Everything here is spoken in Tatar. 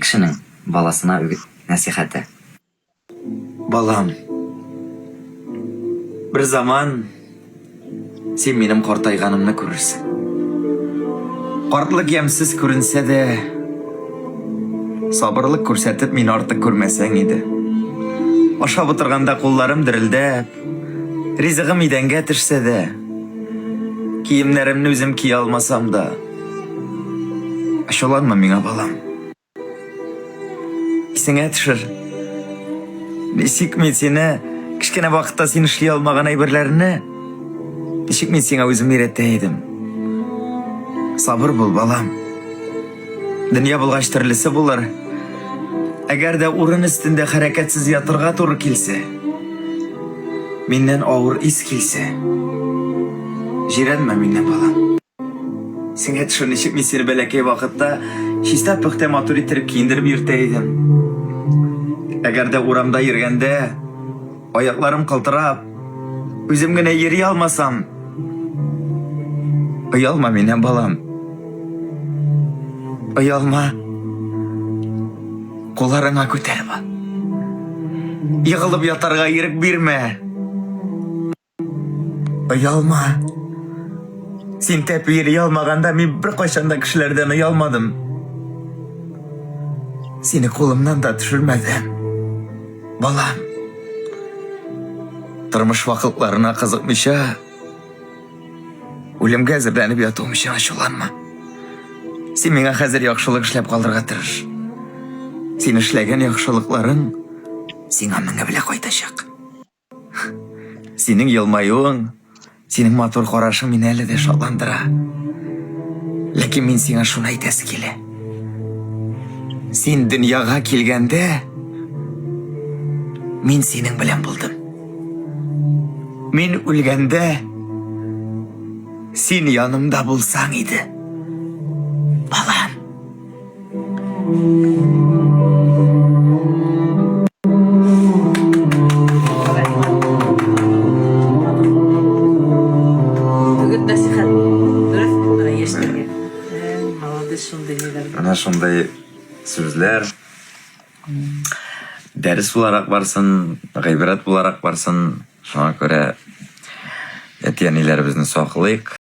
кешенең баласына үгет-нәсыйхәте. Балам, бер заман син минем картайганымны күрерсең. Картлык ямьсез күренсә дә, сабырлык күрсәтеп мине артык күрмәсәң иде. Ашап утырганда кулларым дерелдәп, ризыгым идәнгә төшсә дә, киемнәремне үзем кия алмасам да, ачуланма миңа, балам. Исеңә төшер. Ничек мин сине кечкенә вакытта син эшли алмаган әйберләрне ничек мин сиңа үзем өйрәтә идем. Сабыр бул, балам. Дөнья булгач төрлесе булыр. Әгәр дә урын өстендә хәрәкәтсез ятырга туры килсә, миннән авыр ис килсә, җирәнмә миннән, балам. Сиңа төшер, ничек мин сине бәләкәй вакытта чиста пөхтә матур иттереп киендереп йөртә идем. Әгәр дә урамда йөргәндә аякларым калтырап, үзем генә йөри алмасам, оялма миннән, балам. Оялма. Кулларыңа күтәреп ал. Егылып ятарга ирек бирмә. Оялма. Син тәпи йөри алмаганда мин беркайчан да кешеләрдән оялмадым. Сине кулымнан да төшермәдем. Балам. Тормыш вакытларына кызыкмыйча, үлемгә әзерләнеп ятуым өчен ачуланма. Син миңа хәзер яхшылык эшләп калырга тырыш. Син эшләгән яхшылыкларың сиңа меңе белән кайтачак. Синең елмаюың, синең матур карашың мине әле дә шатландыра. Ләкин мин сиңа шуны әйтәсе килә. Син дөньяга килгәндә, мин синең белән булдым. Мин үлгәндә, син янымда булсаң иде. Балам. Үгет нәсихәт. Дөрес бит менә яшьләргә. Молодец шундый ниләр. Менә шундый сүзләр дәрес буларак барсын, гыйбрәт буларак барсын. Шуңа күрә әти-әниләребезне саклыйк.